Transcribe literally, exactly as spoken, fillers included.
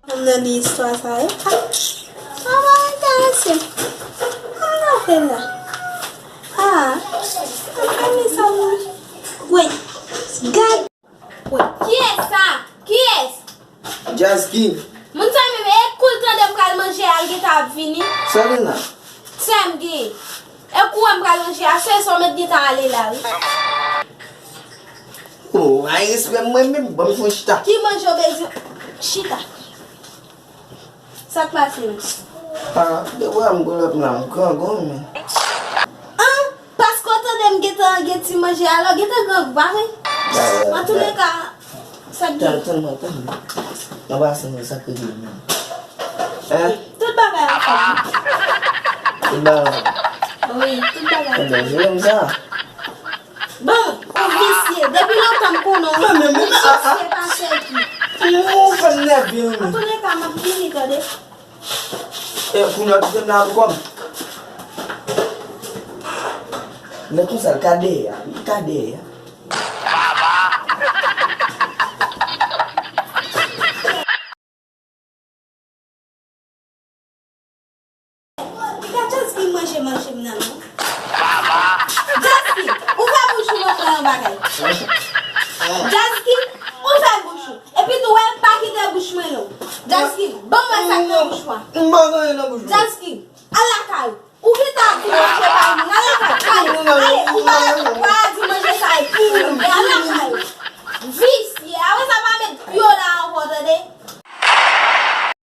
Konn nan li istwa sa yo. Ah, sa pa enterese m. Sa l ap fè la? Ah, mezanmi, sa m wè. Gad. Wè, kiyès sa? Kiyès? Jazz King. Moun sa menm, e kou l tande m pral manje a, l gentan ap vini. Sa gen la? Sè m gen. E kou wè m pral manje a, se sa w mèt gentan ale la, wi. Oh, ay respè mwen menm, ban m fè yon chita. Ki manje w bezwen? Chita. Sa k pase menm? Ah, de bra m pou lòt la, m gran gon men. An, paske w tande m gentan gen ti manje a la, w gentan grangou, pa vre? Antouka, sa k gen? Tann, tann mwen, tann mwen. Nan pase mwen sa k regle menm. Hein? Tout bagay anfòm. Tout bagay anfòm. Wi, tout bagay anfòm. Ebyen, jere m sa. Bon, ou visye. Depi lontan m konnen w. Mwen menm, mwen menm, ah, ah. Visye pa sèvi. Ou fè m nève wi. Antouleka, m ap vini, tande. E, kounye a, kite m la ankò. Men konsa, l ka dèyè a, li ka dèyè a. Piga Jazz King manje manje m nan non. Jazz King, ouvè bouch ou mwen fè yon bagay. Jazz King, ouvè bouch ou. Epi tou wè, pa kite bouch mwen non. Jazz King, ban mwen sa k nan bouch ou a. M pa gen anyen nan bouch mwen. Jazz King, al lakay ou. Ou gentan ap di manje bay moun. Al lakay, ale, ale, ou pa, ou pa di manje sa e pou ou. Al lakay ou. Vis.